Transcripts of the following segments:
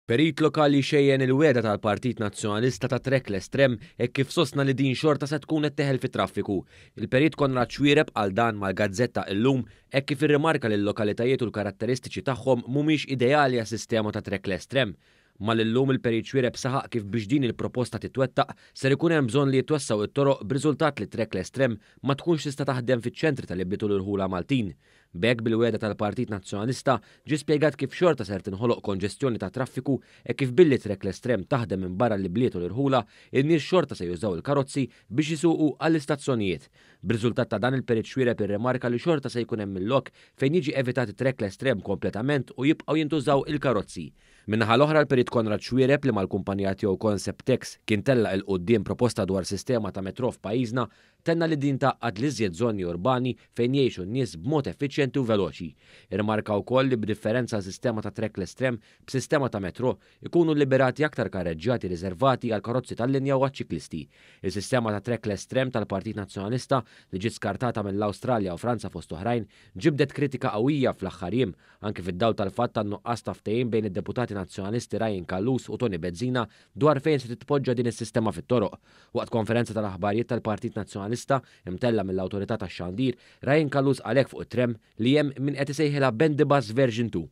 Perit lokali xejjen il-wegħda tal-Partit Nazzjonalista ta' trackless tram hekk kif sostna li din xorta se tkun qed teħel fit-traffiku. Il-Perit Konrad Xuereb qal dan mal-gazzetta Illum hekk kif irrimarka li l-lokalitajiet u l-karatteristiċi tagħhom mhumiex ideali għas-sistema ta' trackless tram. Mal-Illum il-Perit Xuereb saħaq kif biex din il-proposta titwettaq ser ikun hemm bżonn li jitwessgħu t-toroq b'riżultat li trackless tram ma tkunx tista' taħdem fiċ-ċentri tal-ibliet u l-irħula Maltin. B'hekk bil-wegħda tal-Partit Nazzjonalista ġie spjegat kif xorta ser tinħoloq konġestjoni ta' traffiku hekk kif billi trackless tram taħdem minn barra l-ibliet u l-irħula, in-nies xorta se jużaw il-karozzi biex isuqu għall-istazzjonijiet. B'riżultat ta' dan il-Perit Xuereb irrimarka li xorta se jkun hemm il-lok fejn jiġi evitat it-trackless tram kompletament u jibqgħu jintużaw il-karozzi. Min-naħa l-oħra l-Perit Konrad Xuereb li mal-kumpanija tiegħu Concept-X kien tellaq 'il quddiem proposta dwar sistema ta' metrò f'pajjiżna Tenna li din tgħaqqad l-iżjed żoni urbani fejn jgħixu n-nies b'mod effiċjenti u veloċi. Irrimarka wkoll li b'differenza għal sistema ta' trackless tram, b'sistema ta' metrò, ikunu lliberati aktar karreġġjati riservati għall-karozzi tal-linja u għaċ-ċiklisti. Is-sistema ta' trackless tram tal-Partit Nazzjonalista, li ġiet skartata mill-Awstralja u Franza fost oħrajn, ġibdet kritika qawwija fl-aħħar jiem, anki fid-dawl tal-fatt tan-nuqqas ta' ftehim bejn id-deputati Nazzjonalisti Ryan Callus u Toni Bezzina dwar fejn se titpoġġa din is-sistema fit-toroq. Waqt konferenza tal-aħbarijiet tal-Partit Nazzjonalista, imtellgħa mill-Awtorità tax-Xandir, Ryan Callus qal hekk fuq it-tram li hemm min qed isejħilha Bendy Bus Version 2.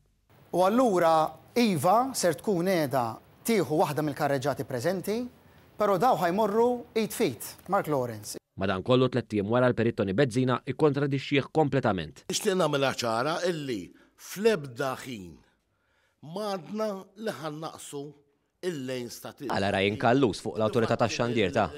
U allura iva ser tkun qiegħda tieħu waħda mill-karreġġati preżenti, però daw ħa jmorru id f'id, Mark Lawrence. Madankollu tlett ijiem wara l-Perit Toni Bezzina ikkontradixxieh kompletament. Nixtieq nagħmilha ċara illi fl-ebda ħin m'għadna li ħa nnaqqsu il-lanes ta' Għala Ryan Callus fuq l-Awtorità tax-Xandir ta'.